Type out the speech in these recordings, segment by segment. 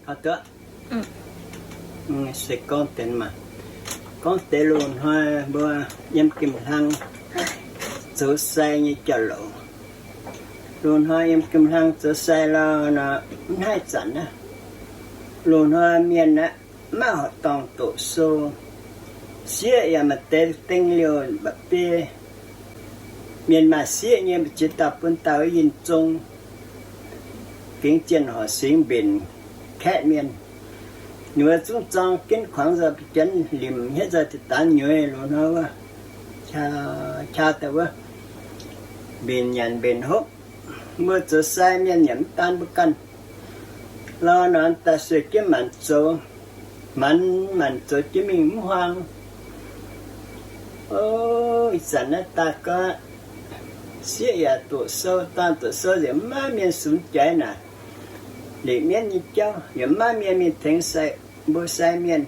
Aa, duqv. Se gorngv deix maah, gorngv deix loz-hnoi mbuo yiem gimh hlang zoux sai nyei jauv-louc. Loz-hnoi yiem gimh hlang zoux sai lorh nor, mv haih zanc aqv. Loz-hnoi mienh aqv, maiv horqc dorngh doqc sou. Sieqv yaac maaih deix deng liouh mba'biei. Mienh maaih sieqv nyei, mbu'ziex dauh bun dauh yinh zong, gengx zienh horqc singx mbenc kaeqv mienh. Ninh mbuo zungv zorng jienv kuangx nzoih janx limc hietv nzoih deix daanx nyueiz loz-hnoi wuov, qaa, qaa daaih wuov, mbenc nyanc mbenc hopv. Mbuo zoux sai mienh yaac mv daan mbuo ganh. Lorh nor daaih sueih jienv maanc zoux, maanc, maanc zoux jienv mingh mv huaang. O, ih zanc naaiv daaih gorngv sieqv yaac doqc sou, dorn doqc sou yaac mv maaih mienh sunx jaiv naaic. Liqc mienv nyei jauv yaac mv maaih mienh mingh tengx sai, mbuo sai mienh.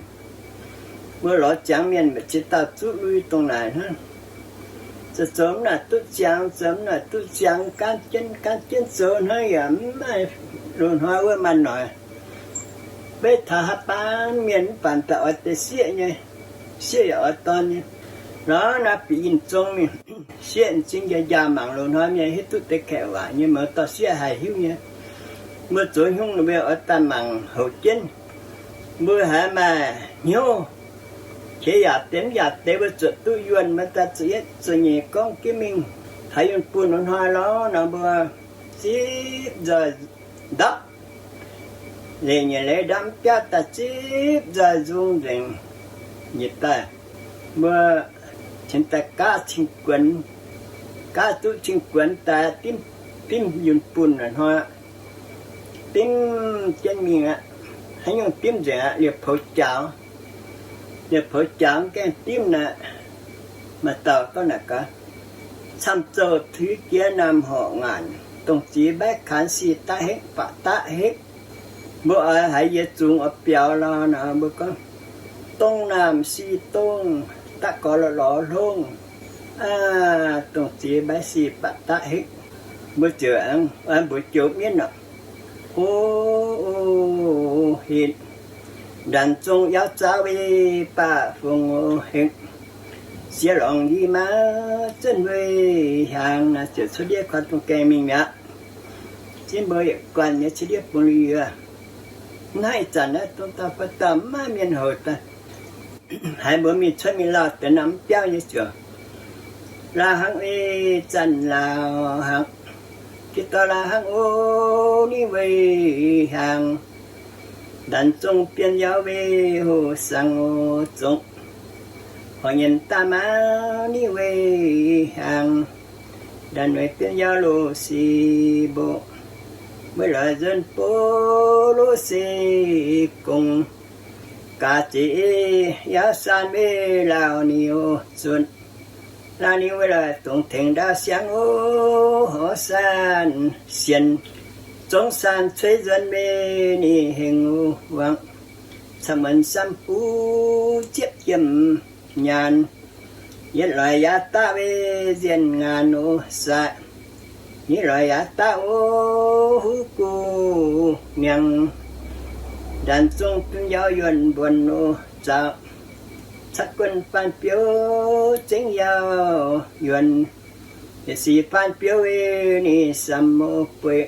Mbuo lorz ziangx mienh maiv ziex dauh zuqv lui dongh naaic hnangv. Zoux zoux mv naaic duqv ziangx, zoux mv naaic duqv ziangx, gaanv jienv gaanv jienv zoux hnangv yaac mv maaih loz-hnoi wuov maaih noic. Beiv taux haaix baan mienh mv baac daaih oix deix sieqv nyei, sieqv yaac oix dorn nyei. Lorz naaiv bieqc yinh zong mingh, sieqv m'zing njaaux njaaux mangc loz-hnoi mienh hiuv duqv deix kaeqv waac nyei, mouz dauh sieqv haih hiuv nyei. Mbuo zoux haaix nyungc ninh mbuo oix daaih mangc houc jienv. Mbuo haiz maaih hnyouv qiex yaac deix mv yaac deix, mbuo zuotc duqv yuonh maiv daaih zuqc yietv zuqc nyeic gorngv jienv mingh. Taux yunh bunh hnoi lorz nor mbuo zipv nzoih ndapv, leic nyei leiz ndapv mv biauv daaih zipv nzoih nzung nzengc nyei daaih. Mbuo cingx daaih gaav cing-guonx, gaav duqv cing-guonx daaih dimv, dimv yunh bunh hnoi, dimv jienv mingh aqv. Haaix nyungc dimv nzengc aqv, liepc poux jaaux. Liepc poux jaaux mv gaengh dimv naaic, maaih dauh gorngv naaic gaax, camv zouh tuix jiex naamh horqc ngaanc, dongh ziex mbaix kaanx si daqv hekv baqc daqv hekv. Mbuo oix haiz yietc zungx oix biaux lorh nor, mbuo gorngv, dongh naamh si dongh, daqv gorx lorz lorz hlongv, aa, dongh ziex mbaix si baqc daqv hekv. Mbuo ziouc mbuox joux mienv nor, o, heh, ndanc zong yaac zaaux weih baav fungx o heh, siex lorngh yie maa zunh weih hiaangx naaic, ziouc cuotv ndiev koi dungz gaengh mingh mi'aqv. Zinh mbuo yietc guanh nyei cuotv ndiev bungx lui yuoz. Naaiv ih zanc naaiv dongh dauh fai dauh mv maaih mienh houc daaih. Haiz mbuo mingh cuotv mingh lauh deix naaiv mv biauv nyei ziouc, lauh hnangv ei zanc lauh hnangv, jiex dorh lauh hnangv o, ninh weih hiaangx. Ndanc zong bienh yaac weih hoh sangx o zongc, horc nyienx daaih maa ninh weih hiaangx. Ndanc weih bienh yaac loz-se mboqv, weih lorz nzuonx bov loz-se gong. Gaax zeix ei yaac saan weih lauh ninh o zunh, lauh ninh weih lorz dongh tengx ndaauv siangv o, horv saan sienx, zongv saan cueiv nzuonx weih ninh hengx o wangc. Camv muonz samv buv ziepv jiem nyaanh, yietc loix yaac daav weih nzienh ngaanc o saaih. Nyic loix yaac daav o huv guv niangx. Ndanc zong bun yaac yuonh mbuonx o zaaux, caqv guon faan biouv zengv yaac yuonh. Yietc sic faan biouv weih ninh samx o bueix,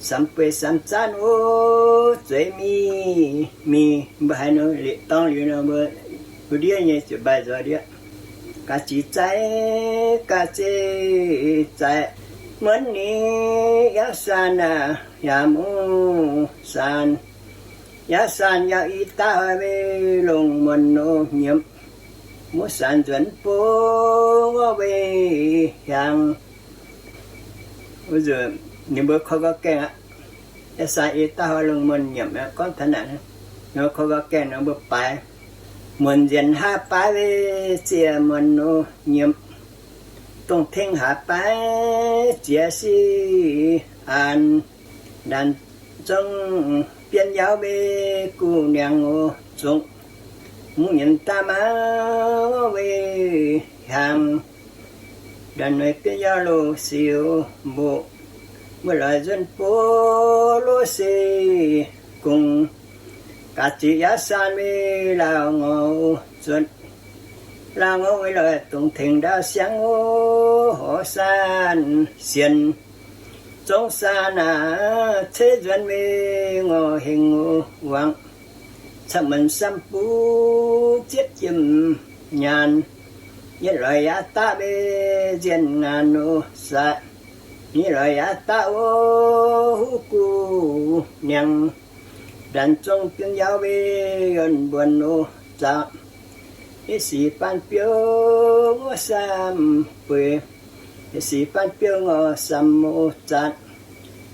samx bueix samx zaanv o zueiz mingh. Mingh mbuo haiz nor liepc dorngx liuz nor mbuo, mbuo ndiev nyei ziouc mbaih nzoih ndiev. Gaax zeix zaaix, gaax zeix zaaix, muonz ninh yaac saan aac, yaac mv saan. Yaac saan yaac i daav weih longc muonz o nyiemc, mv saan nzuonx bov weih hiaangx. Ninh mbuo koi gau gaengh aqv. Yaac saan i daav longc muonz nyiemc aqv. Gorngv taux naaic, ninh mbuo koi gau gaengh nor mbuo baaix, muonz nzienx haav baaix weih ziec muonz o nyiemc, dongh tengx haav baaix ziex sic aanx. Ndanc zong bienh yaac weih guv niangx o zongc, mungh nyienx daav maa weih hiaangx. Ndanc weih bienh yaac loz-se mboqv, weih lorz nzuonx bov loz-se gong, gaax ziqc yaauv saan mingh lauh ngorc zuotc, lauh ngorc weic loic dongh tengx ndau siangx oc, horc saan sienx zong saan aac, ceix nzuonx mingh ngorc hengx oc wangc, camv-muonz sam buv ziepv jiem nyaanh, yietc loic yaac daqv mingh nzienh ngaanc oc saac, yietc loic yaac daqv oc huv guv niangx, ndanc zong biungv yaav mingh yonc mbuonx oc zaaqc, yietc sic faan biouv ngorc sam bueix, yietc sic faan biouv ngorc sam oc zaaqc,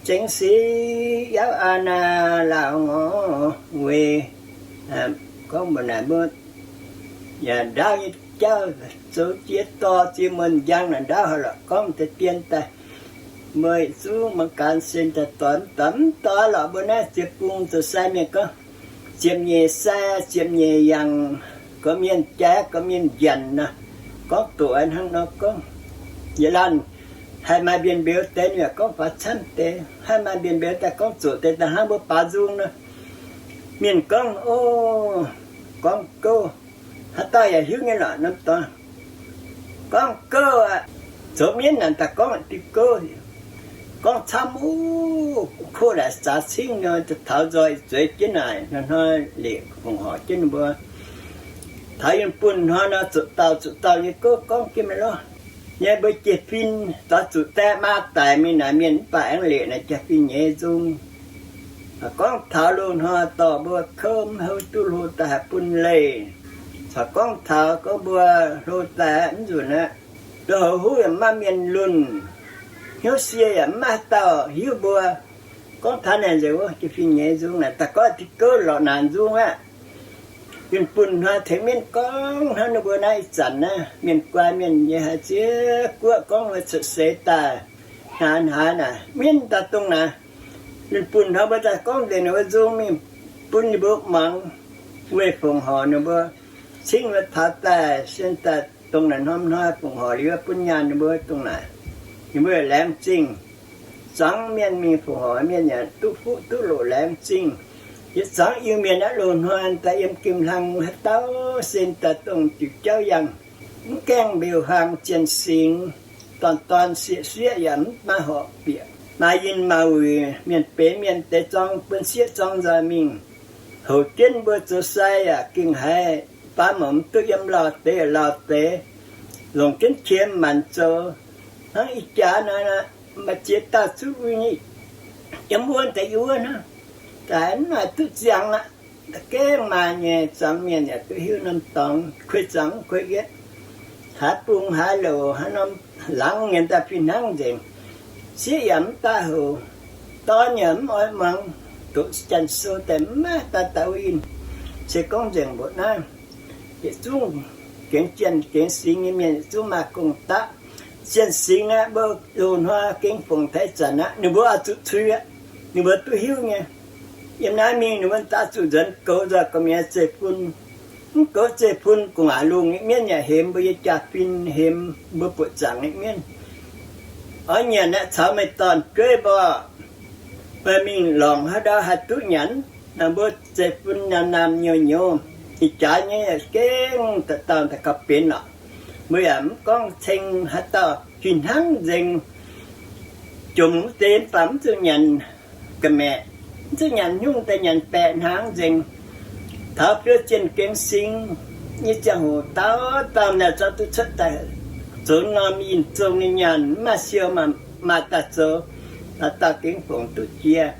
zengx sic yaav aa naaic lauh ngorc weic, gorngv mbuo naaic mbuo yaac ndaauv nyei jauv zoux jiex dorh ziex muonz njang naaic ndaauv haaix lorqc gorngv deix dien daaih. Mbuo yietc zungv mangc gaax sen daaih doix mv doix mv doix lorqc mbuo naaiv ziex bung zoux sai mienh gorngv, ziepc nyeic sai ziepc nyeic yangh, gorqv mienh jaaix gorqv mienh njanc nor, gorngv doqc hnangv nor gorngv, yietc laanh haih maaih mbienv mbeux deix ninh yaac gorngv faaux camv deix, haih maaih mbienv mbeux daaih gorngv zoqc deix daaih hnangv mbuo baaux nzung nor. Mienh gorngv, o, gorngv gouv, haaix dauh yaac hiuv nyei lorqc norm dorngx. Gorngv gouv aqv, zoux mienv naaic daaih gorngv diuh gouv, gorngv camv uv, kov laaic zaax cingv nor, taux nzoih zueiz jienv naaic hnoi-hnoi liqc fongc horc jienv ninh mbuo. Taux yinh bunh hnoi nor, zuqc dauh zuqc dauh nyei gouv gorngv jienv mingh lorqc. Nyei mbuo jiex fin, doix zuqc daaih maa daic mingh naaic mienh mv baac aengx liqc naaic jiex fin nyei nzung. Gorngv taux loz-hnoi dorh mbuo kouv mv houv duqv hlo daaih haih bun leih. Caux gorngv taux gorngv mbuo hlo daaih mv nzunc aqv, loz-houv huv yaac mv maaih mienh lunh, hnyouv sie yaac mv maaih haaix dauh hiuv mbuo. Gorngv taux naaic nzengc wuov jiex fin nyei nzung naaic daaih gorngv diuh gouv lorqc naaic nzung aqv. Yinh bunh hnoi tengx mienh gorngv hnangv ninh mbuo naaiv ih zanc naaiv mienh guai mienh nyei haaix ziex guoqv gorngv wuov cuotv seix daaih, hnangv haaix naaic mienh daaih dongh naaic. Ninh bunh hnoi mbuo daaih gorngv nzengc ninh mbuo nzung mingh bun ninh mbuo muangx, weih fongc horc ninh mbuo cingv wuov taux daaih, sin daaih dongh naaic norm hnoi fongc horc liuz bun nyaanh ninh mbuo dongh naaic. Ninh mbuo laengz zingh, zuangx mienh mingh fongc horc mienh yaac duqv fuqv duqv loc laengz zingh. Yietc zuangx Iu-Mienh aqv, loz-hnoi daaih yiem gim hlang haaix dauh sin daaih dongh diuc jauv yangh, mv gaengh mbiouh hlang zienh singx, dorn-dorn sieqv-sieqv yaac mv maaih horpc bieqc, maaih yinh maaih wuic, mienh benx mienh deix zorng buonv sieqv zorng nzoih mingh. Houc jienv mbuo zoux sai yaac gengh haiz baav mouc mv duqv yiem lauh deix yaac lauh deix, longc jienv qiex maanc zoux. Hnangv ih jaax naaiv, maaih ziex dauh zuqv wuov nyei, yiem wuov deix yiem wuov hnangv, daaih mv maaih duqv ziangx aqv. Gengh maaih nyei zuangx mienh yaac duqv hiuv norm dorngx, kuei zuangx kuei yietv, haaix bung haaix louc haaix norm laangz nyei daaih fih hnangv nzengc. Sieqv yaac mv daaih houc, dorn yaac mv oix muangx, doqc janx-sou daaih mv maaih daaih daaih wuov yinh. Se gorngv nzengc mbuoqc naaiv, yietc zungv gengx zienh gengx singx nyei mienh yietc zungv maaih gong-daqv. Zienh singx aqv, mbuo loz-hnoi gengh fongc taux ih zanc aqv, ninh mbuo oix zuqc cui aqv. Ninh mbuo duqv hiuv nyei. Yiem naaiv mingh ninh mbuo daaih zuqc nzuonx goux nzoih gorqv-mienh zeiv-fun. Mv goux zeiv-fun, gu'nguaaic lungh nyei mienv yaac hemx mbuo nyei jaa-fin, hemx mbuo buoqc zaangc nyei mienv. Oix nyanc aqv, caux meih dorn-jueiv mborqv, meih mingh lorngc haaix ndau haih duqv nyanc. Naaiv mbuo zeiv-fun naamh naamh nyouz nyouz, ih jaax nyei gengh dauh dauh daaih gauh benx lorqc. Mbuo yaac mv gorngv ceng haaix dauh, fih hnangv nzengc. Jomc wuov deix mv baac mv zuqc nyanc ga'maeqc, mv zuqc nyanc hnyungv daaih nyanc baeqc hnangv nzengc. Taux fiou zienh gengx singx nyei ziangh hoc, dauh dauh naaic zorqv duqv cuotv daaih zoux norm yinh zong nyei nyaanh, mv maaih siou maaih daaih zoux, dauh dauh gengh fongc duqv jiex,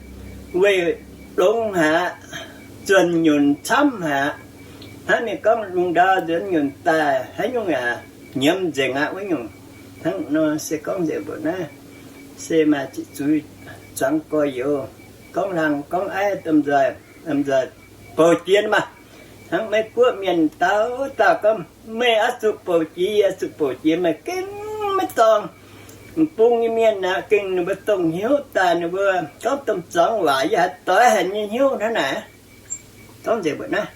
weih longx haic, zuonc nyunc camv haic. Hnangv ninh gorngv lungh ndau nzuonx nyunc daaih haaix nyungc yaac nyiemz nzengc aqv wuov nyungc. Hnangv nor se gorngv nzengc mbuoqc naaiv, se maaih ziqc zuiz zuangx gorx-youz, gorngv hlang gorngv aiv, domh nzoih, domh nzoih bouc jiex maah. Hnangv Meiv Guoqv mienh dauh dauh gorngv, meih oix zuqc bouc jiex, yie oix zuqc bouc jiex, meih gengh maiv dorngc. M'bung nyei mienh aqv, gengh ninh mbuo dongh hnyouv daaih, ninh mbuo gorngv domh zuangx waac yie haiz doix haic nyei hnyouv hnangv naaic. Gorngv nzengc mbuoqc naaiv,